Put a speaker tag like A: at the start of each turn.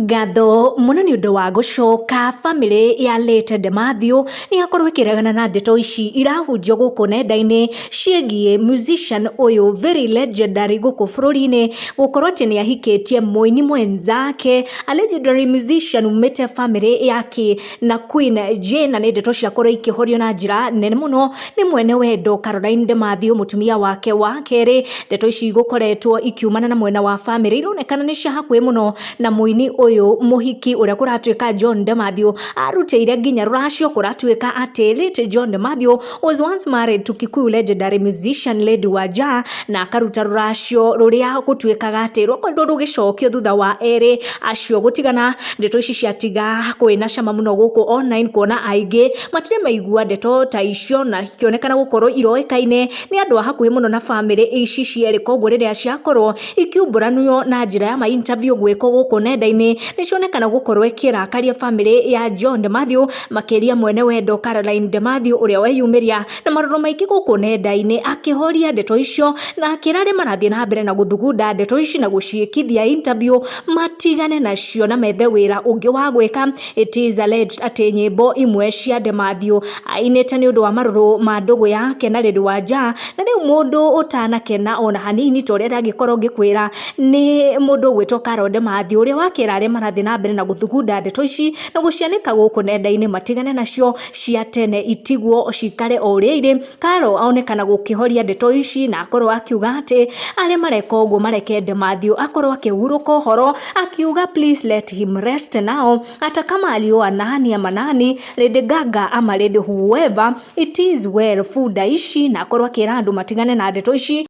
A: Ngatho mũno nĩ ũndũ wa gũcoka. Famĩlĩ ya late Demathew nĩ yakorwo ĩkĩregana na ndeto ici irahunjio gũkũ nenda-inĩ ciĩgiĩ musician ũyũ very legendary gũkũ bũrũri-inĩ gũkorwo atĩ nĩ ahikĩtie mũini mwenzake, a legendary musician umĩte famĩlĩ yake na Queen Jane, na nĩ ndeto ciakorwo ikĩhorio na njĩra nene mũno nĩ mwene wendo Caroline Demathew, mũtumia wake wa kerĩ. Ndeto ici gũkoretwo ikiumana na mwena wa famĩlĩ ironekana nĩ cia hakuhĩ mũno na mũini ũyũ mũhiki ũrĩa kũratuĩka John Demathew arutĩire nginya rũracio. Kũratuĩka atĩ late John Demathew was once married to Kikuyu legendary musician Lady Wanja, na akaruta rũracio rũrĩa gũtuĩkaga atĩ rwakorirwo rũgĩcokio thutha wa erĩ acio gũtigana. Ndeto ici ciatiga kwĩna cama mũno gũkũ online, kuona aingĩ matirĩ maigua ndeto ta icio na ikĩonekana gũkorwo iroĩkaine nĩ andũ a hakuhĩ mũno na famĩlĩ ici cierĩ. Koguo rĩrĩa ciakorwo ikiumbũranio na njĩra ya ma interview gwĩkwo gũkũ nenda-inĩ, nĩ cionekana gũkorwo ikĩrakaria famĩlĩ ya John Demathew, makĩria mwene wendo Caroline Demathew, ũrĩa weyumĩria na marũrũ maingĩ gũkũ nenda-inĩ akĩhoria ndeto icio na akĩra arĩa marathiĩ na mbere na gũthugunda ndeto ici na gũciĩkithia interview matigane nacio na methe wĩra ũngĩ wa gwĩka. It is alleged atĩ nyĩmbo imwe cia Demathew ainĩte nĩ ũndũ wa marũrũ ma ndũgũ yake na Lady Wanja, na rĩu mũndũ ũtanakena ona hanini ta ũrĩa ndangĩkorwo ngĩkwĩra nĩ mũndũ ũgwĩtwo Carol Demathew, ũrĩa wakĩra arĩa marathiĩ na mbere na gũthugunda ndeto ici na gũcianĩka gũkũ nenda-inĩ matigane nacio, cia tene itigwo cikare o ũrĩa irĩ. Carol onekana gũkĩhoria ndeto ici na akorwo akiuga atĩ arĩa mareka ũguo mareke Demathew akorwo akĩhurũka ũhoro, akiuga, "Please let him rest now, hata kama alioa nani ama nani, Lady Gaga ama Lady whoever, it is well, funda ici," na akorwo akĩra andũ matigane na ndeto ici.